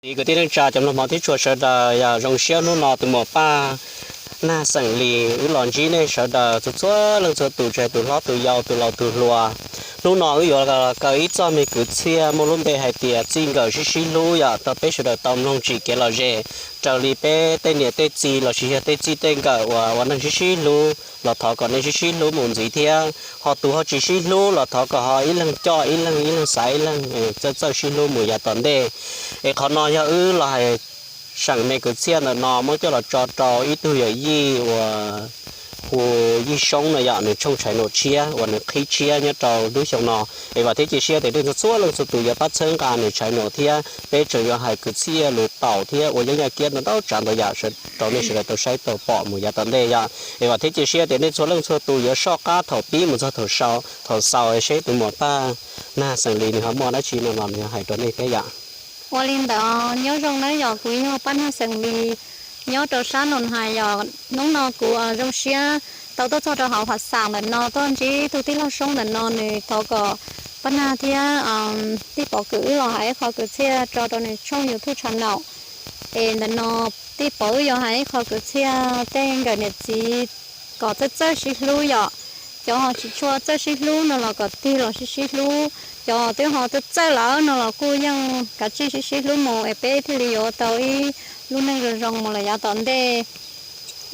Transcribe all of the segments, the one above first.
Kwv tij neej tsa cov mloog hmov thiab tshua sawv daws, yog zoo siab hnub no tus muam Paj Nag xeem Lis wb los ntsib nej sawv daws txhua txhua leej txhua tus, tsis hais tus hlob tus yau tus laus tus hluas. Hnub no wb yuav los kaw ib txoj me kwv txhiaj muaj lub npe hais tias txij nkawm sib sib hlub yom, rau peb sawv daws tau mloog tsim kev lom zem raws li peb tej niam tej txiv lossis yog tej txij tej nkawm uas ua neej sib sib hlub los thov kom nej sib sib hlub mus ntxiv thiab ho tus ho tsis sib hlub los thov kom ho ib leeg coj ib leeg, ib leeg xaiv ib leeg, txawj txawj sib hlub mus yav tom ntej. Es qhov no yog wb los hais seem me kwv txhiaj ntawm no muab coj los tso rau ib tug yawm yij uas hu Yij Soob no yom, nws tshooj tshais naum tshiab uas nws qhib tshiab nyob rau lub xyoo no. Es vam thiab cia siab tias nej txhua txhua leej txhua tus yuav pab txhawb nqa nws tshais naum thiab peb tseem yuav hais kwv txhiaj lus taum thiab ua yeeb yaj kiab ntau ntau tsav ntau yam rau nej sawv daws tau saib tau pom mus yav tom ntej yom. Es vam thiab cia siab tias nej txhua leej txhua tus yuav soj qab thaum pib mus txog thaum xaus seb tus muam Paj Nag xeem Lis nws ho muaj dab tsi no los nws yuav hais rau nej thiab yom. Ua li ntawd nyob zoo nawb, yog kuv yog Paj Nag xeem Lis nyob rau sab Nus Hais yom. Hnub no kuv zoo siab tau tuaj txog rau hauv Hav Xam ntawm no tuaj ntsib tus tij laug Soob ntawm no, nws thov kom Paj Nag thiab Tij Pov Kwm wb los hais ib qho kwv txhiaj tso rau nws tshooj YouTube channel. Es ntawm no Tij Pov wb yuav hais ib qho kwv txhiaj tej nkawm niam txiv kom txawj txawj sib hlub yom. Cov ho tsis tshua txawj sib hlub no los kom tig los sib sib hlub, cov twb ho txawj txawj lawm no los kuj yeej kav tsij sib sib hlub mus es peb thiaj li yuav tau ib lub neej zoo zoo mus lawm yav tom ntej,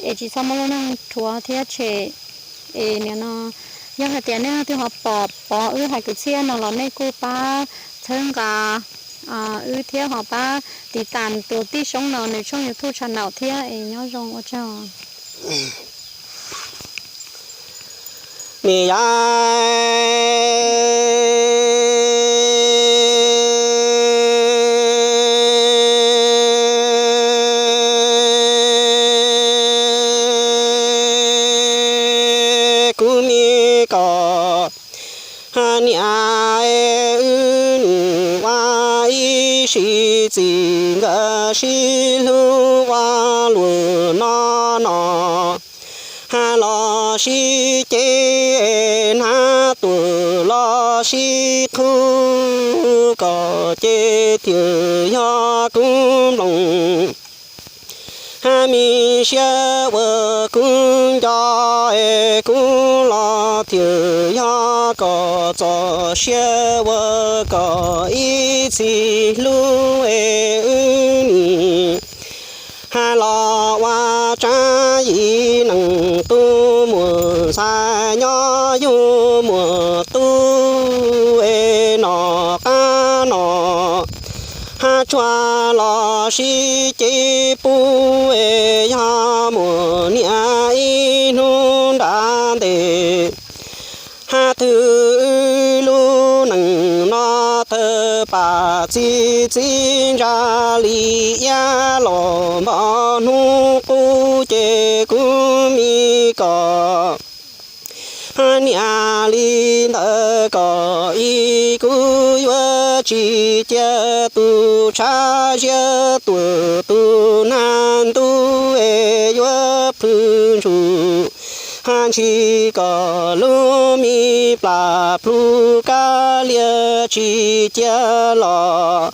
es tsis txhob muaj lub neej rhuav thiab tshem. Es nim no yog hais tias nej leej twg ho pom Pov wb hais kwv txhiaj no los nej kuj pab txhawb nqa wb thiab ho pab tiv tas tus tij Soob no nws tshooj YouTube channel thiab es nyob zoo ua tsaug. Ni yam kuv me kom niam wb nim ua ib sim txij nkawm sib hlub ua luaj no no. Los sib ceg hnav tuaj los sib qhub kom ces thiaj yog kuv nplooj. Me siab ua kuv nco es kuv los thiaj yog kom txoj sia ua kom ib txhis hlub es wb nim los ua tsav yim neej tub muaj ntxhais nyob yug muaj tub es noj qab noj tshua los sib ceg pub es yog muaj niam ib hnub nram ntej. Twb lub neej no tawg pam txi txiv ntsa li iab los npog hnub qub ces kuv me kom niam li ntawd kom ib kuv yuav tsis cia tus tshav ziab tuaj tus nag ntuj es yuav plhws ntsuj ntshis kom lub me plas plhu kab lias tsis cia los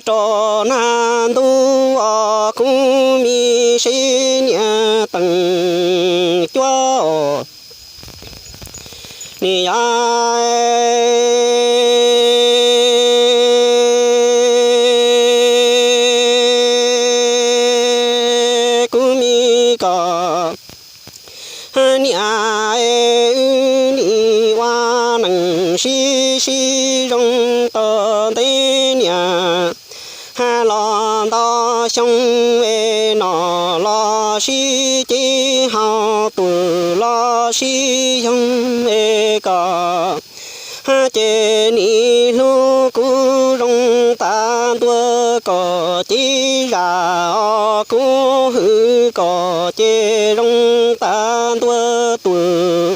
rau nag ntuj os kuv me sib niam teem cuab os. Ni yam kuv me kom niam wb nim ua neej sib sib zoo tau ntev niam los ntau xyoo es noj los sib ceg haus tuaj los sib yoog es kom ces nim hlub kuv zoo tas ntua kom ces zam os kuv hwm kom ces zoo tas ntua tuaj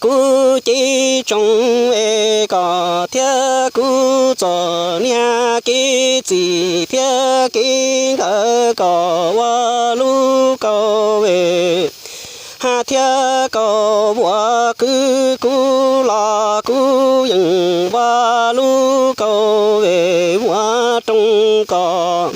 kuv ces tsoom es kom thiab kuv txom niag kev txim thiab kev nkawm kom ua lub kaum es thiab kaum vuam kwv kuv los kuv yeej ua lub kaum es vuam rau zoo kom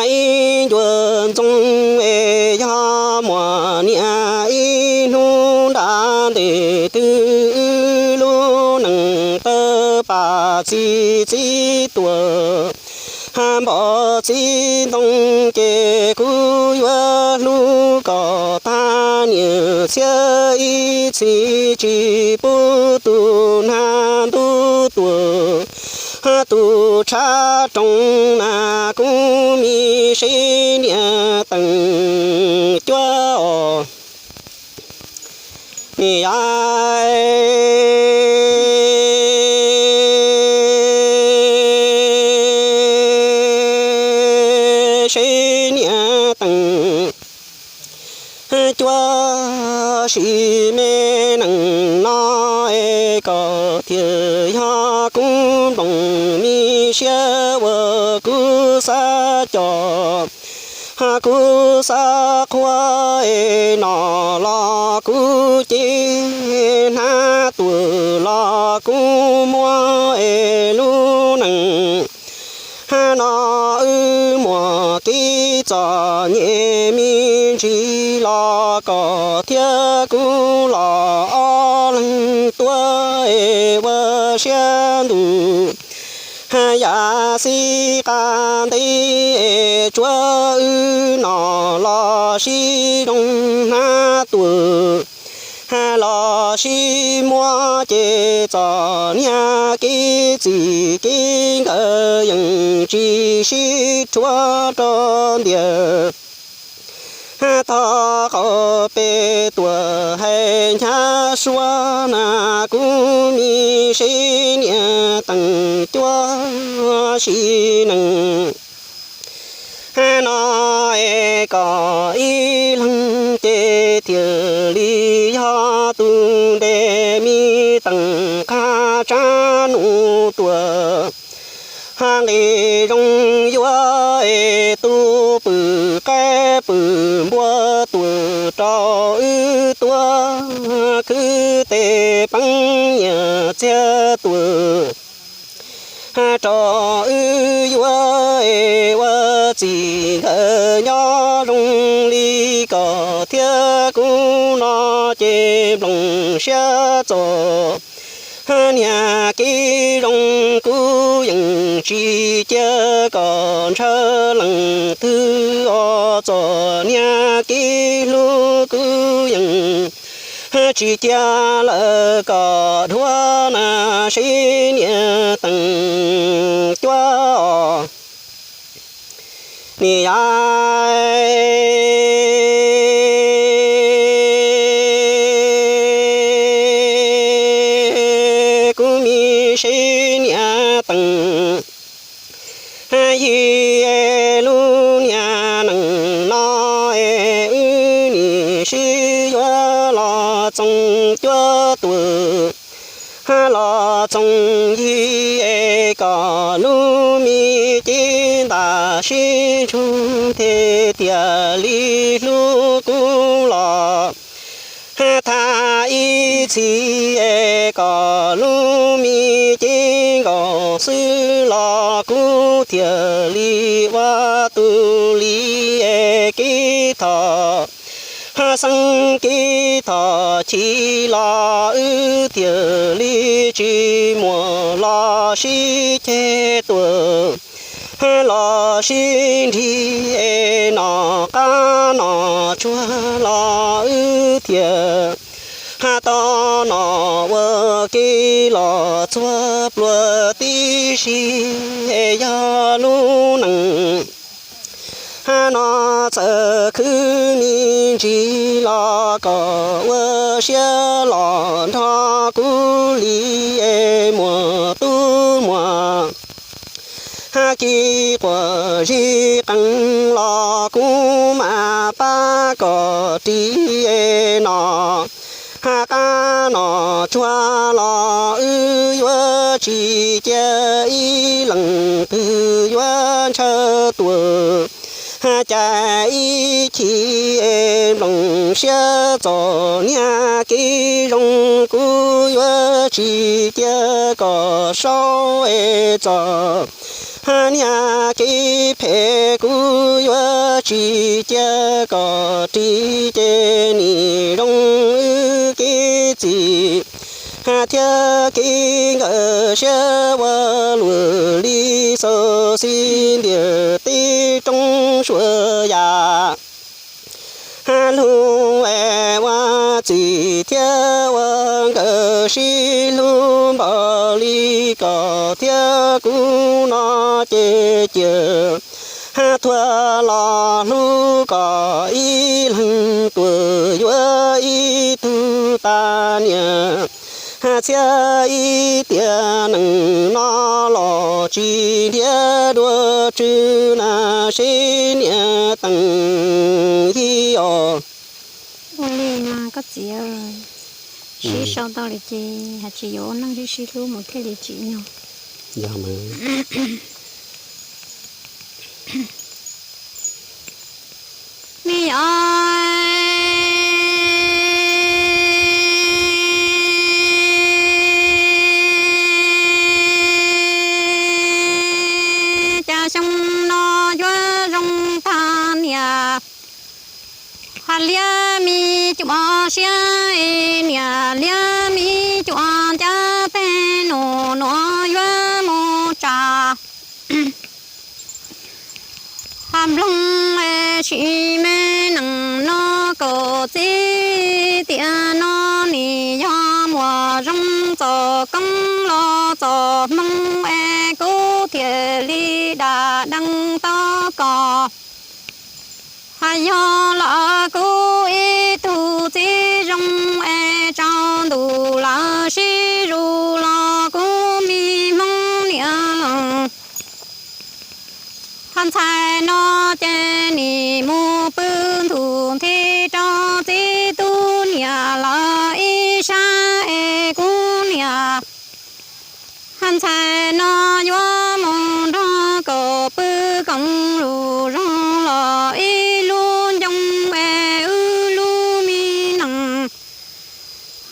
ib ncua ntxoov es yog muaj niam ib hnub nram ntej twg wb lub neej tawg pam txi txiv tuam npog txiv ntoo ces kuv yuav hlub kom tag niam txiv ib txhis tsis pub tus nag ntub tuam tus tshav rooj na kuv me sib niam teem cuab os. Niam yau, sib niam teem cuab sim me neej no es kom thiaj yog kuv nplooj me siab uas kuv xav coj kuv xav qhuas es noj los kuv ces hnav tuaj los kuv muab es lub neej no wb muaj kev txom nyem me ntsis los kom thiab kuv los ob leeg tuaj es ua siab ntuj yam xib qab ntev es tsuav wb noj los sib zoo hnav tuaj los sib muab ces txom nyem kev txij kev nkawm yeej tsis sib rhuav rau ntiag tog qaum peb tuaj hais hnyav suab na kuv me sib niam teem cuab sim neej no es kom ib leeg ces thiaj li yog tus ntev me teem qab tsav num tuaj nqi zoo yuav es tu pw qaib pw npua tuaj rau wb tuaj khwv tes peev nyiaj txiag tuaj rau wb yuav es ua txij nkawm nyob zoo li koj thiab kuv no ces nplooj siab txom nyem kev zoo kuv yeej tsis cia kom ntshaw leej twg os, txom nyem kev hlub kuv yeej tsis cia lawv kom dhuav na sib niam teem cuab os. Niam yau, kuv me sib niam teem yig lub niag neej no es wb nim sib yuav los txoov cuab tuaj los txoov yig es kom lub me cev ntaj sib ntsoog thiaj tiag li hlub kuv los thaj ib txhis es kom lub me cev nkaus xwb los kuv thiaj li ua tus li es kev thov xeeb kev thov chim los wb thiaj li tsis muaj los sib ceg tuaj los sib nrig es noj qab noj tsuag los wb thiaj tau noj ua ke los txhua pluas tib si. Yog lub neej no txawm khwv me ntsis los kom ua siab los nrog kuv li es muaj tub muaj kiv quas zis qees los kuv mam pab kom ris es noj qab noj tsuag los wb yuav tsis cia ib leej twg yuav ntshaw tuaj cais ib chim es nplooj siab txom nyem kev zoo kuv yuav tsis cia kom saub es txom Hab niag kev phem kuv yuav tsis cia kom ris, ces nim zoo wb kev txim hab thiab kev nkawd siab ua luam li xauv xib ntiag teb roob Suav yam. Hab lug es ua txim thiab ua nkawd sib hlub npaum li koj thiab kuv no ces cia hab thuam los hlub kom ib leeg tuam yuav ib tug tas niam. Hab txhiab ib tiam neej no los tsis nrhiav dua tswv na seb niam teej yig os. Ua li no koj txiv, sib sau tau lawm ces hais tsis yuav ua neej sib sib hlub mus thiaj li tsim nyog. Me os, cas xyoo no yuav zoo tag niam. Hab liab me cuam siab, niam liab me cuam ncaj teg nus nuav yuav mus tsa. Hab nploog sim me neej no kaum txij tiam no, nim yog muaj zoo txoj koob los txoj hmoo es kuv thiaj li dam deev tau koj. Hab yog lawm kuv ib tug txiv zoo es tsaus ntuj lawm sib zug los kuv me Hmoob niam. Hab ntxhais no ces nim mus pw ntuj nthi rau txiv tub niam lawm ib sab es kuv niam. Hab ntxhais no yuav mus nrog koj pw koom lug zog los ib lub ncoo es wb lub me neej.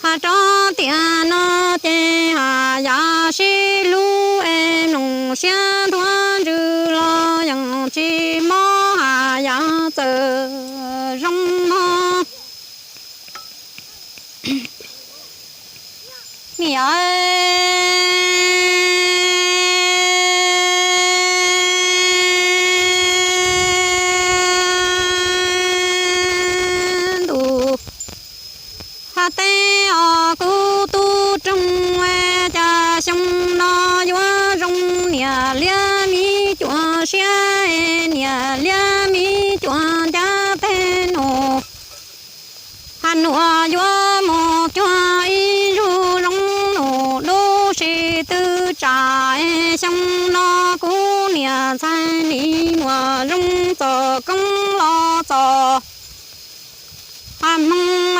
Hab rau tiam no ces haj yam sib hlub es mloog siab nthuav ntsws los yeej tsis mob haj yam txawm zoo mog. Niam ntuj, hab teb os kuv tub roog, cas xyoo no yuav zoo niam liab me cuam siab, niam liab me cuam ncaj teg nus. Hab nuav yuav mus cuag ib zug zoo nus dub si twb tsam, xyoo no kuv niam ntxhais nim muaj zoo txoj koob los txoj hmoo,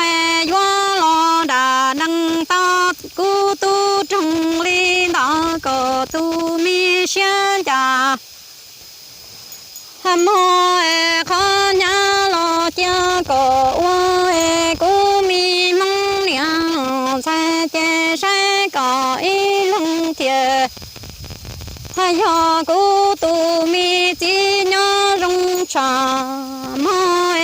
yuav los dam deev tau kuv tub roog li ntawd kom tus me siab ncaj. Hab muab qhov nyab los cia kom ua es kuv me Hmoob niam ntxhais ces saib kom ib leeg thiaj. Hab yog kuv tus me txiv nyob zoo tshaj hmo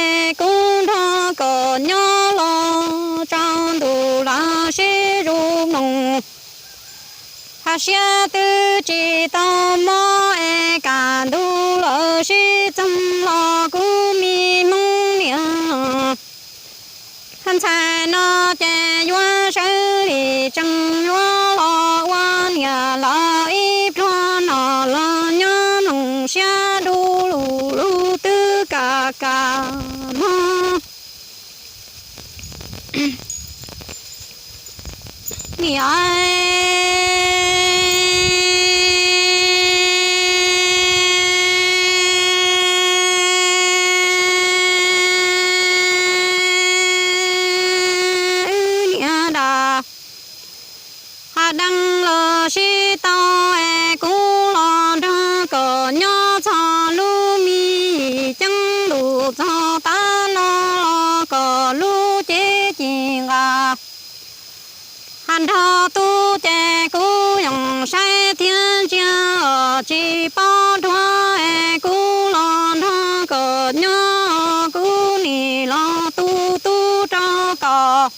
es kuv nrog koj nyob los tsaus ntuj lawm sib zug mloog. Hab siab twb tsis tau mob es kaj ntug lawm sib txoog los kuv me Hmoob niam. Hab ntxhais no ces yuav sawv li tseem yuav los ua niam lawm ib pluag no los nyob mloog siab du lug lug twb kaj kaj mog. Niam niam da, hab deev los sib tau es kuv los nrog koj nyob txog lub me ceeb ntuj txog tav no los koj lub cev ci nqa. Hab nrog tub ces kuv yeej saib thiab ntsia os tsis paub nyob kuv nim los tu tub rau kom.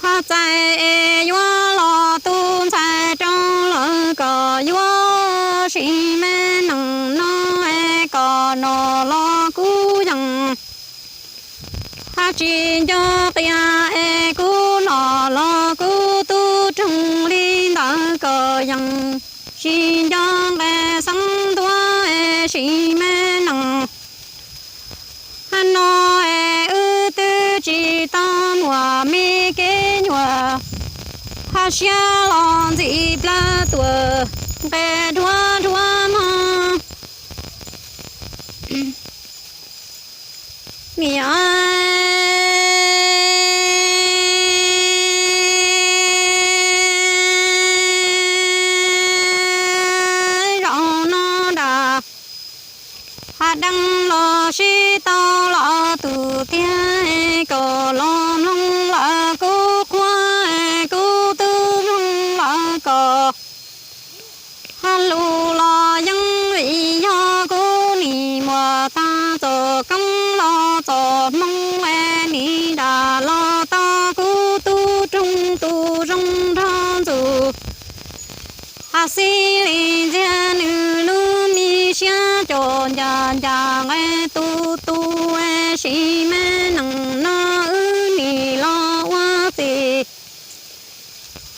Ho txais es yuav los tu ntxhais rau lawm kom yuav sim me nees no es kom nom los kuv yees. Ho tsis nco qias es kuv nom los kuv tub roog li ntawd kom yees. Tsis nco nqe xeeb ntuab es sim me nees. Hab no es wb twb tsis tau muaj me kev nyuam, hab siab los ntxim plab tuam nqe dhuav dhuav mog. Niam zaum no nram hav dees los sib tau los tus tiag, kom los mloog lawm kuv qhuab, kuv twb mloog lawm kom. Hab lus los yeej vim yog kuv nim muaj tag txoj koob los txoj hmoo es nim dam los tau kuv tub roog tus zoo nrog ntxuj. Hab xib li ntxiag nws lub me siab cov ncas ncas nqe tu tu es sim me nees no wb nim los ua txiv.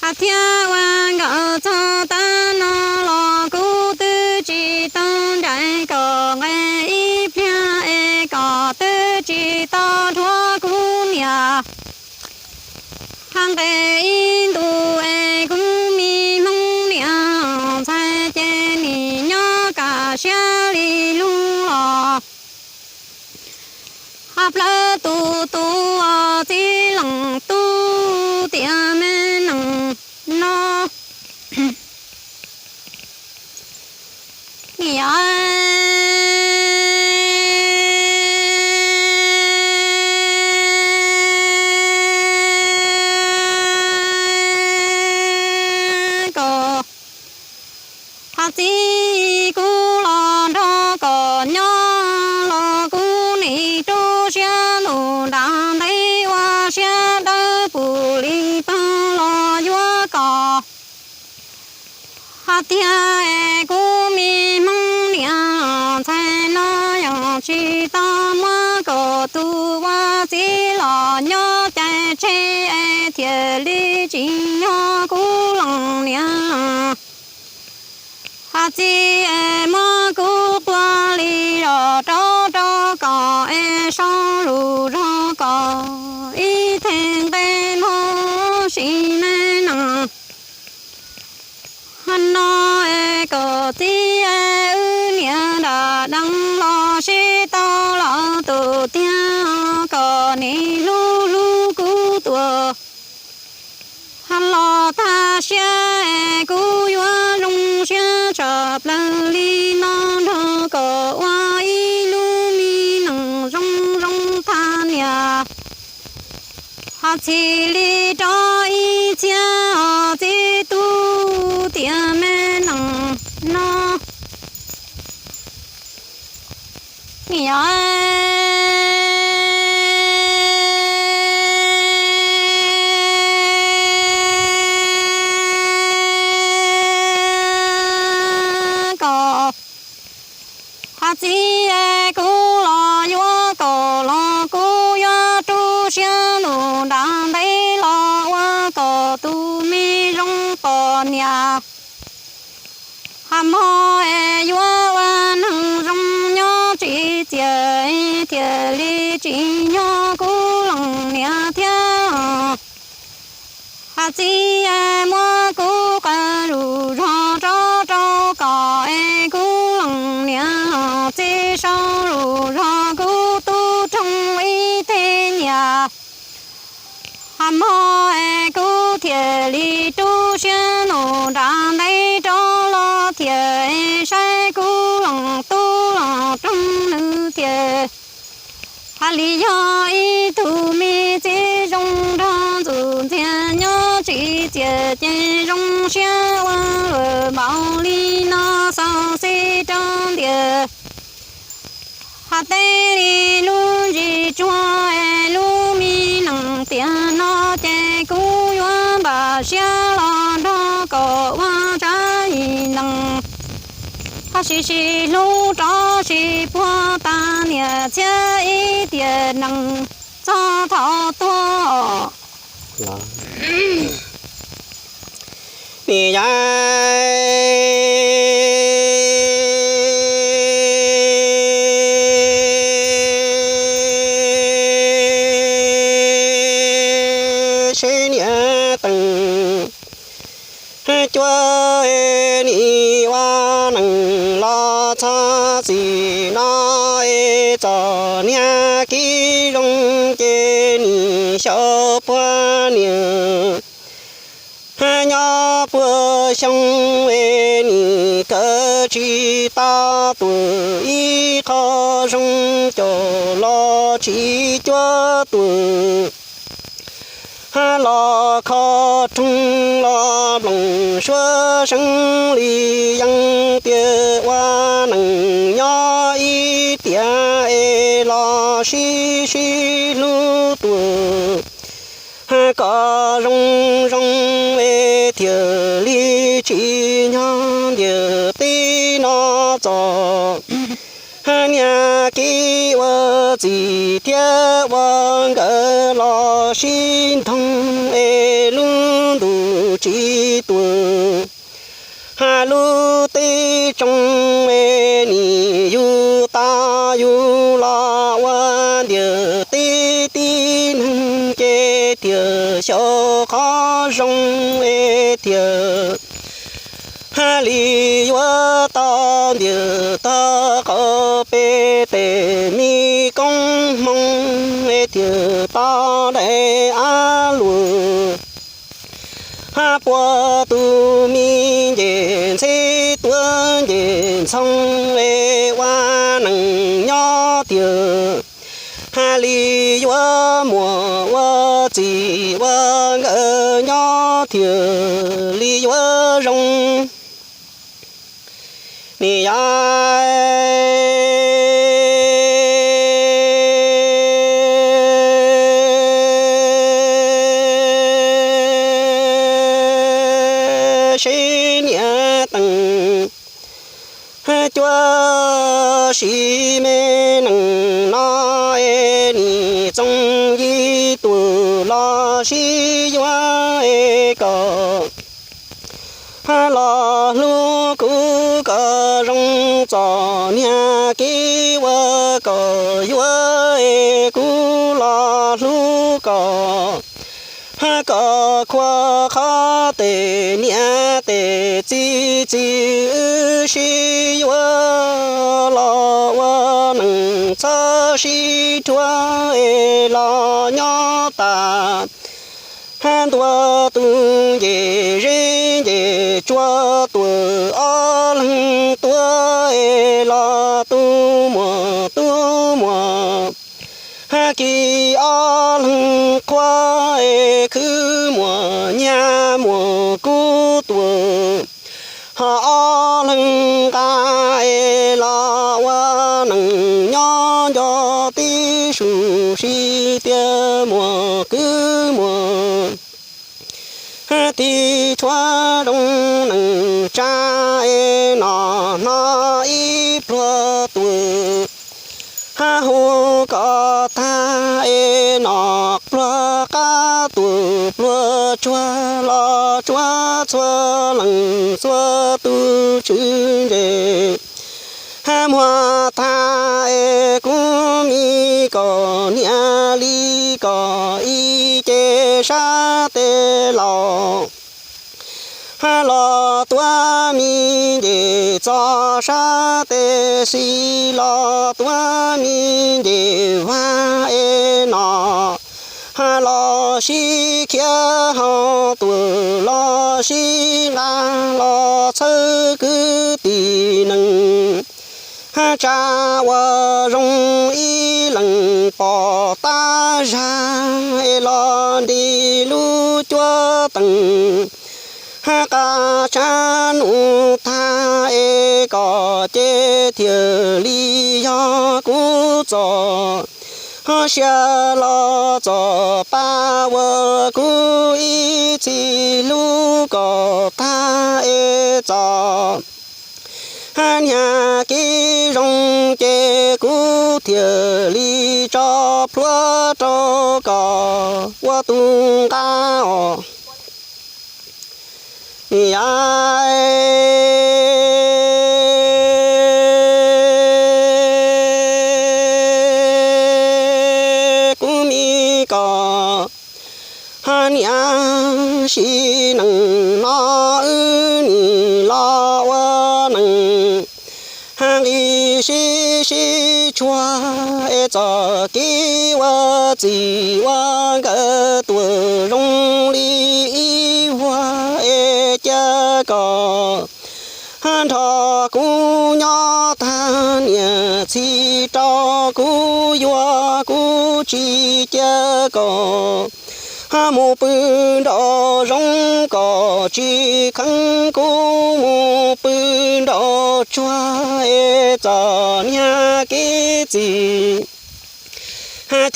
Hab thiab ua nkawd txog tab no los kuv twb tsis tau ncaim kom nqe ib pliag es kom twb tsis tau dhuav kuv niam. Hab nqe ib ntus es kuv me hmoob niam ntxhais ces nim nyob kaj siab li lug los. Hab plawv tus tus txiv leej tub tiam me nees no. Niam kom hab txiv kuv los nrog kom nyob los kuv nim rub siab ntuj nram ntev ua siab dawb pum li pawg los yuav kom. Hab tiag es kuv me hmoob niam ntxhais no yog tsis tau muab kom tus ua txiv los nyob cais tseg es thiaj li tsim nyog kuv leej niam. Hab txiv es muab kuv quaj li los rau rau kom es sau lus zog kom ib teg nqe mog sim me nees. Hab no es kom txiv es wb niam dam dees los sib tau los tus tiag kom nim hlub hlub kuv tuaj. Hab los tag siab es kuv yuav zoo siab tshaj plaws li no nrog kom ua ib lub me nees zoo zoo tag niam. Hab txhij li rov ib txhiab os txiv tub tiam me nees no. Niam kom hab txiv es kuv los yuav kom los kuv yuav rub siab ntuj nram ntev los ua kom tus me zoo poj niam. Hab mog es yuav ua neeg zoo nyob tsis txias thiaj li tsim nyog kuv leej niam thiab. Hab txiv es muab kuv qw lus zog rov rau kom es kuv leej niam txiv sau lus zog kuv tub roog ib teg nyiam. Hab mog es kuv thiaj li rub siab ntuj nram ntev rov los thiaj saib kuv leej tub leej roog nws thiaj hab li yog ib tug me txiv zoo nrog ntxuj ntxiag nyob tsis txias ces zoo siab ua luaj npaum li no xauv xib rau ntiag. Teb li lub ntsis tsuag es lub me nees tiam no ces kuv yuav npam siab los nrog koj ua tsab ib ntees. Ho sib sib hlub rov sib puag tas niam txiab ib tiam nees txog thaum tuag. Niam yau, seb niam tees cuab nim ua nees los txog txim no es txom niag kib zoo ces nim xyaum puag niam nyob puag xyoo es nim kawm tsis tau tus ib qho zoo caum los tsis cuab tus los kho roog los nploos suab seeb li yeeb tias ua nees nyob ib tiam es los sib sib hlub tus kom zoo zoo es thiaj li tsis nyob ntiaj teb no txom niag kib ua txiv thiab ua nkawm los sib ntoog es lub ntuj tsis tuam lub teb tsoo es nim yug tau yug los ua ntiaj teb tib neeg ces thiaj xyaum qhov zoo es thiaj li yuav tau ntiaj teb qaum peb tes me koob hmoov es thiaj tau daim av luam puag tus me ncej ntxheb tuav ncej ntxhoo es ua nees nyob tiag li yuav muaj ua txiv ua nkawm nyob tiag li yuav zoo. Niam yau, seb niam tees cuab sim me nees no es nim txoov yim tus los sib yuav es kom los hlub kuv kom zoo txom niag kib ua kom yuav es kuv los hlub kom kom khuam qhov tes niam tes txiv txiv wb sib yuav los ua neej txhob sib dhuav es los nyob tas ntua tus ncej zeb ncej tsuag tuaj ob leeg tuaj es los tus muaj tus muaj kis ob leeg qhuav es khwv muaj nyiaj muaj kub tuaj ho ob leeg nqa es los ua neej nyob nco tib su sib tiag muaj kwv muaj tij tshuav zoo neej tsa es no hno ib pluag tuaj hu kom tag es no pluag qab tuaj pluag tsuag los tsuav txhua leej txhua tus tswv ntsej muag tag es kuv me kom niam li kom ib ce sab tes laus los tuav me nce txog sab tes xis los tuav me nce vaj es no los sib khiav hauv tuaj los sib nqa los txhawb kwv tij neej tsa ua zoo ib leeg pom tab zag es los nti lub cuab teem Qab tsav num tag es kom ces thiaj li yog kuv txoj sia los txoj pa uas kuv ib txwm hlub kom tag es txom nyab kev zoo ces kuv thiaj li tso plhuav rau kom ua tus nqa os. Yam kuv me koj niam, sim neej no wb nim los ua neej nqis sib sib tsuag es txoj kev ua txij ua nkawm tuaj zoo li ib vuag es cia kom nrog kuv nyob tag, niam txiv rau kuv yuav, kuv tsis cia kom mus pw nraum zoov, kom tsis kheev kuv mus pw nraum tsuag es txom nyab kev txij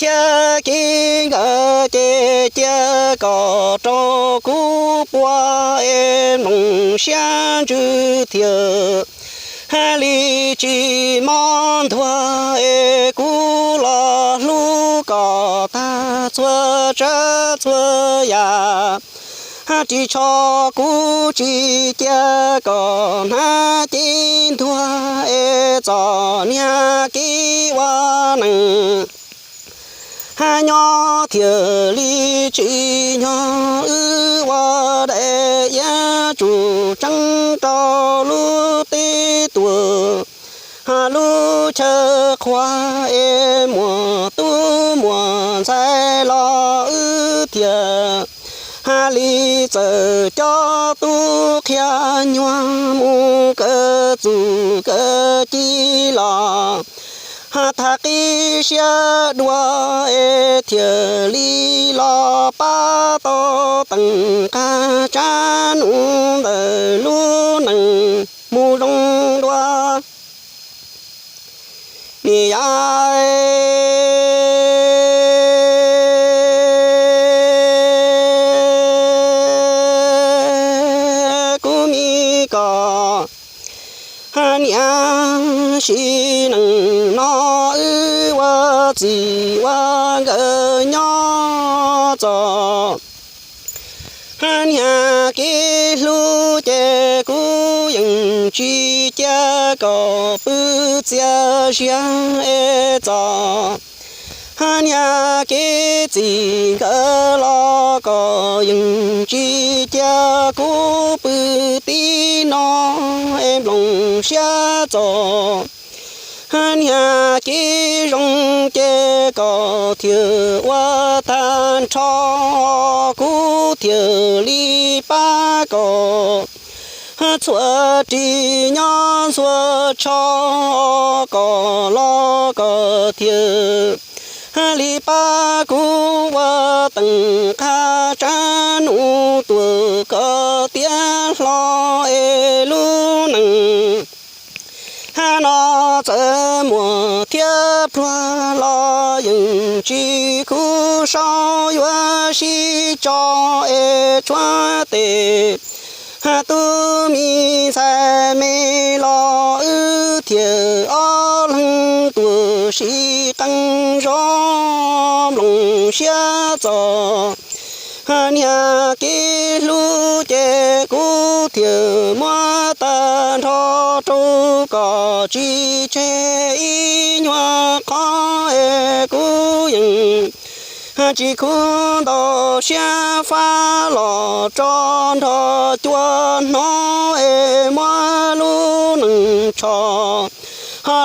thiab kev nkawm ces cia kom rau kuv pua es mloog siab ntsws thiaj li tsis mob ntuag es kuv los hlub koj tag txhua tsav txhua yam. Ris tsho kuv tsis cia kom hnav cev ntuag es txom nyab kev ua neej nyob thiaj li tsim nyog wb ua daim iab tsuj tseeb rau lub teb tuaj lub chaw qhua es muaj tub muaj ntxhais los wb thiaj li txawj coj tub qhia nyuag mus kawm txuj kawm ci los thaj qib siab dua es thiaj li los pab tau teem qab tsav num ntawm lub neej mus zoo dua. Yam kuv me koj niam, sim neej no wb ua txij ua nkawm nyob txom nyab kev hlub ces kuv yeej tsis cia kom pw txias zias es txom nyab kev txij nkawm los koj yeej tsis cia kuv pw tib no es mloog siab txom nyab kev zoo ces koj thiaj ua tag nrho, kuv thiaj li pab koj txhua ris nyob ntxhua tsho, koj los koj thiaj li pab kuv ua teem qab tsav num tuaj kom tiav hlo es lub neej no txawm muaj thiab pluag los yeej tsis khuv sau, yuav sib tso es tshuav tes tub me ntxhais me los wb thiaj ob leeg tuaj sib qee zov mloog siab txom nyab kev hlub ces kuv thiaj muab tag nrho rau koj tsis tseg ib nyuag qhov es kuv yeej tsis khuv ntau siab fab los tso nrho cua hnov es muab lub neej tsho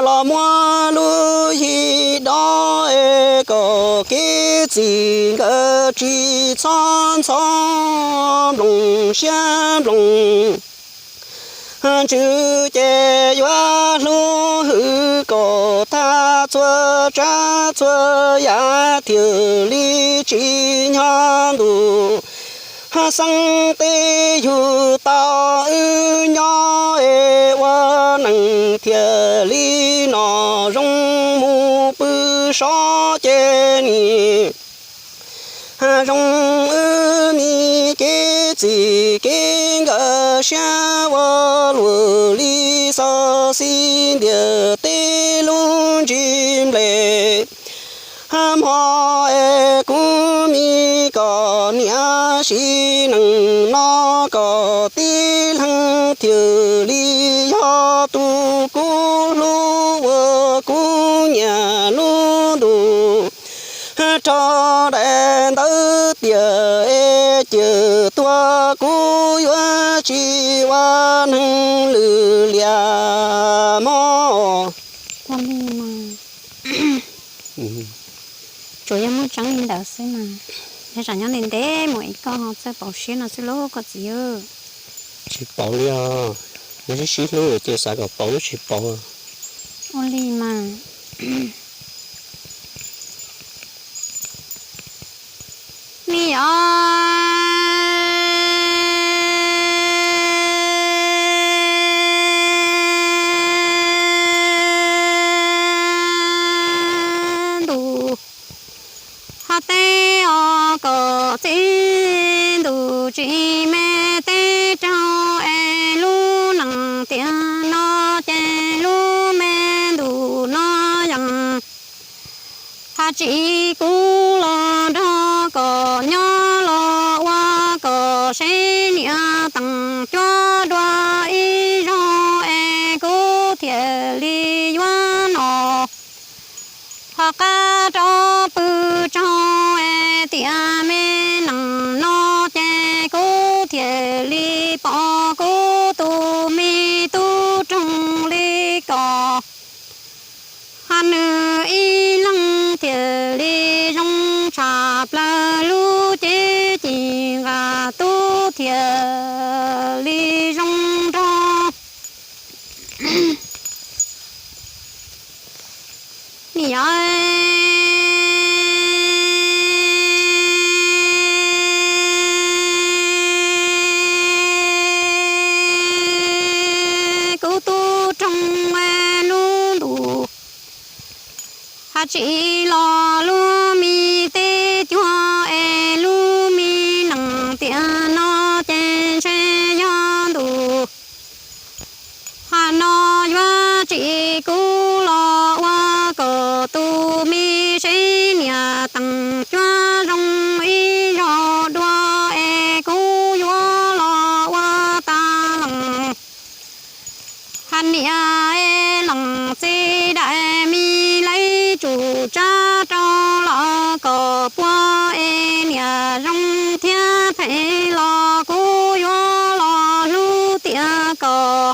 los muab lub yig dob es kom kev txij nkawm tsis txhob ntxhov nploos siab nploos ntsws ces yuav hlub hwm kom tag txhua tsav txhua yam thiaj li tsim nyog ntuj Xeeb teb yug tau wb nyob es ua neej thiaj li no zoo mus pw sov ces nim zoo wb me kev txij kev nkawm siab ua luaj li xov xib ntiag teb lub ntsis nplej. Hmo es kuv me kom niam sim neej no kom tib leeg thiaj li yog tus kuv hlub ua kuv nyiam lub ntuj. Rho daim ntawv tiag es cawm tuag kuv yuav tsis ua neeg lwj liam mog. Tsuas yog muaj tseeb li ntawd xwb mas, yog tsam nyob ntev ntev mus es koj ho txawj pauv siab no xwb lauj koj txiv. Tsis pauv li os, nyob sib sib hlub ces xav kom pauv twb tsis pauv. Ua li mas. Ni os, ntuj, hab teb os kom txij ntuj tsis me teb raug es lub neej tiam no ces lub me ntuj no yeej hab tsis kuv los nrog kom nyob los ua kom seb niam teem cuab dua ib zaug es kuv thiaj li yuav no. Ho qab rov pw tsaug es tiam me neej no ces kuv thiaj li pom kuv tus me tub roog li ko. Hab nws ib leeg thiaj li zoo tshaj plaws lub cev ci nqa tub thiaj li zoo nraug. Ni os, kuv tub roog lub ntuj, hab tsis los lub me teb cuag es lub me neej tiam no ces ntshe yog ntuj hab no yuav tsis kuv los ua kom tus me seb niam teem cuab zoo ib zaug dua es kuv yuav los ua tag leej. Hab niam es leej txiv daim me lawv tsum tsab rau los kom puag es niam zoo thiab phem los kuv yuav los hlub tiag kom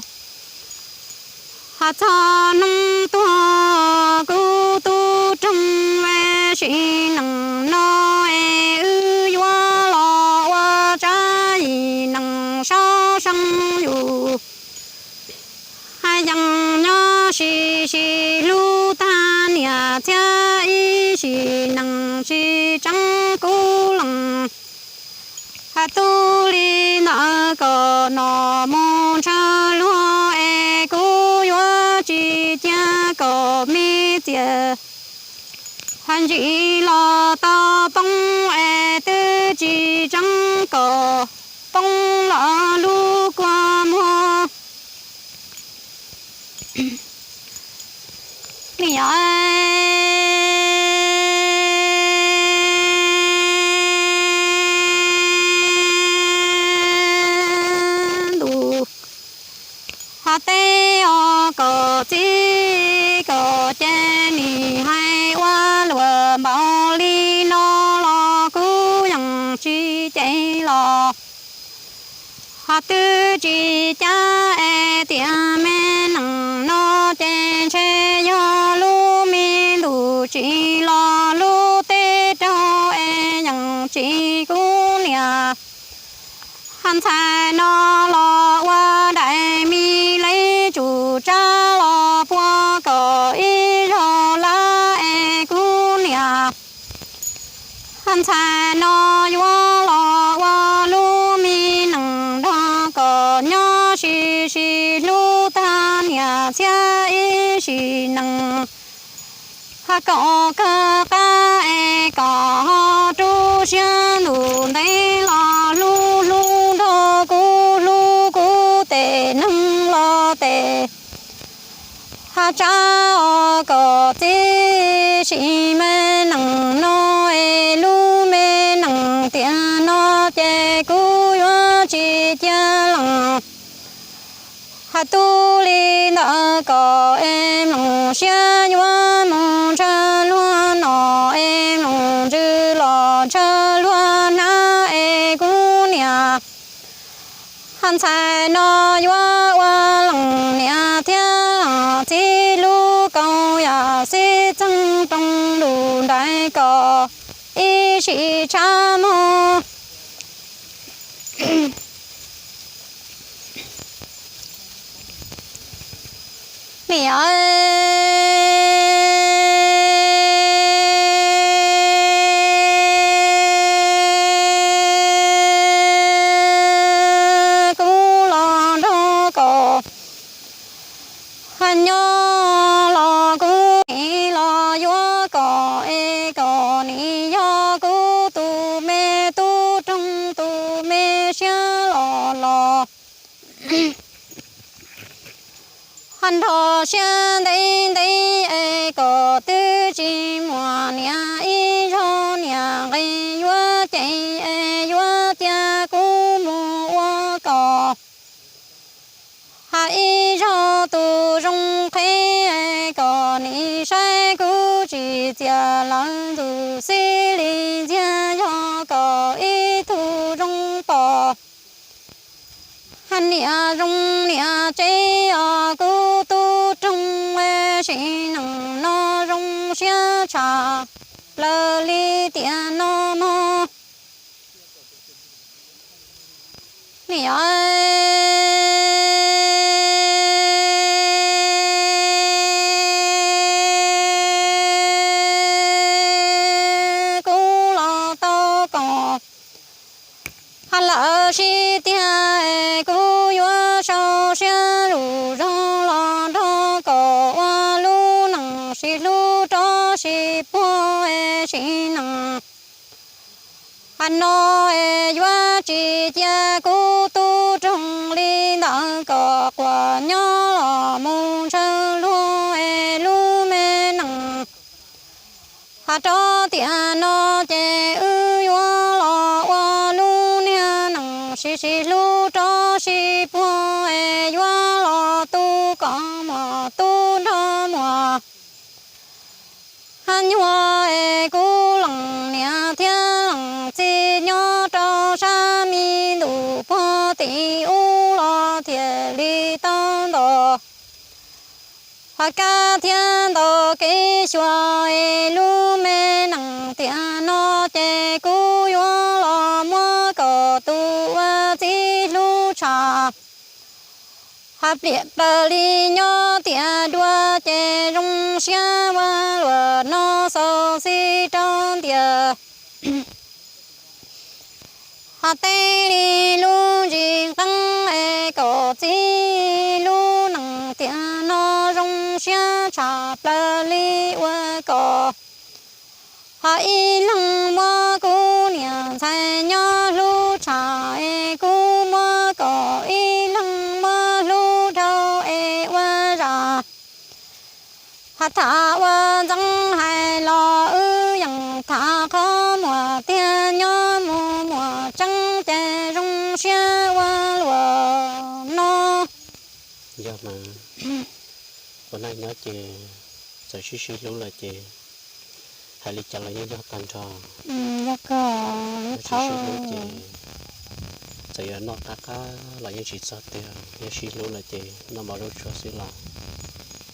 hab txog hnub tuag kuv tub roog es sim neej no es wb yuav los ua tsab ib neej sau seej yus. Hab yeej nyob sib sib hlub tag niam thiab ib sim neej tsis tseeb kuv leej. Hab tub li ntawd kom no mus ntshaw luag es kuv yuav tsis cia kom me txiaj hab ntsis los tau poob es twb tsis tseeb kom poob los lub kua muag. Ni os, ntuj, hab teb os kom txij kom ces nim hais ua luag npaum li no los kuv yeej tsis cem los hab twb tsis cab es tiam me neej no ces ntshe yog lub me ntuj tsis los lub teb raug es yeej tsis kuv niam. Hab ntxhais no los ua daim me lawv tsum tsab los puag kom ib zaug lawm es kuv niam. Hab ntxhais no yuav los ua lub tsis nees. Hab kom kawg qab es kom ho rub siab ntuj ntev los hlub hlub nrog kuv hlub kuv tes neeg los tes. Hab tsab os kom txib sim me nees no es lub me nees tiam no ces kuv yuav tsis cia lees. Hab tub li ntawd kom es mloog siab yuav mus ntshaw luag nom es mloog ntsws los ntshaw luag hnab es kuv niam hab ntxhais no yuav ua leej niam thiab txiv hlub koom yam xib txeeg rooj lus nraim kom ib sim tshab mog. Niam, kuv los nrog kom hab nyob los kuv nim los yuav kom es kom nim yog kuv tus me tub roog tus me siab los los hab nrog siab ntev ntev es kom twb tsis muaj niam ib zaug niam nqis yuav ceev es yuav cia kuv mus ua kom hab ib zaug tus zoo qhev es kom nim saib kuv tsis txias lawv ntxum xib li ntxiag yog kom ib tug zoo pom hab niam zoo niam tsev os kuv tub roog. Sim neej no zoo siab tshaj plaws li tiam no mog. Niam, kuv los tau kom hab lawm sib tiag es kuv yuav sau siab lus zog los nrog kom ua lub neej sib hlub rov sib puag es sim neej hab no es yuav tsis cia kuv tub roog li ntawd kom quas nyob los mus ntshaw luag es lub me neej hab rov tiam no ces wb yuav los ua lub niag neej sib sib hlub rov sib puag es yuav los tu kom muaj tub nrog muaj hab nyuag es kuv leej niam thiab leej txiv nyob rau sab me ntuj puag tim ub los thiaj li tau ntau hab kab thiab ntau kev xyuas es lub me neej tiam no ces kuv yuav los muab kom tus ua txiv hlub tshaj hab pliam plaws li nyob tiam dua ces zoo siab ua luam no xaus xib rau ntias hab teb li lub ntsis nqeeb es kom txib lub neej tiam no zoo siab tshaj plaws li ua kom hab ib leeg muab kuv niam ntxhais nyob hlub tshaj es kuv muab kom ib leeg muab hlub dhau es ua zam hab tham ua ntxeev hais los wb yeej tham qhov muaj tiag nyob mus muaj tseeb ces zoo siab ua luam no. Yog mas, ua neej nyob ces txawm sib sib hlub lawm ces hais li cas los yeej yog tag nrho. Yog kawg, lub thaum sib hlub ces txawm yuav noj qab qab los yeej tsis txog twg, yog sib hlub lawm ces noj mov zaub tsuag xwb los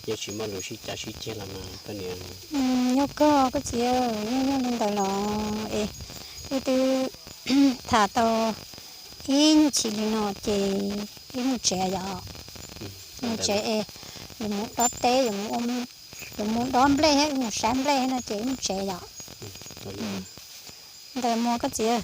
yeej tsis muaj lus sib cav sib ceg los mas koj niam. Yog kawg koj txiv, yeej yog li ntawd los es wb twb tham tau ib nyuag chim li no ces wb mus tsev yom. Mus tsev es yuav mus dob teb, yuav mus dob nplej thiab mus saib nplej no ces wb mus tsev yom. Ntawd mas koj txiv.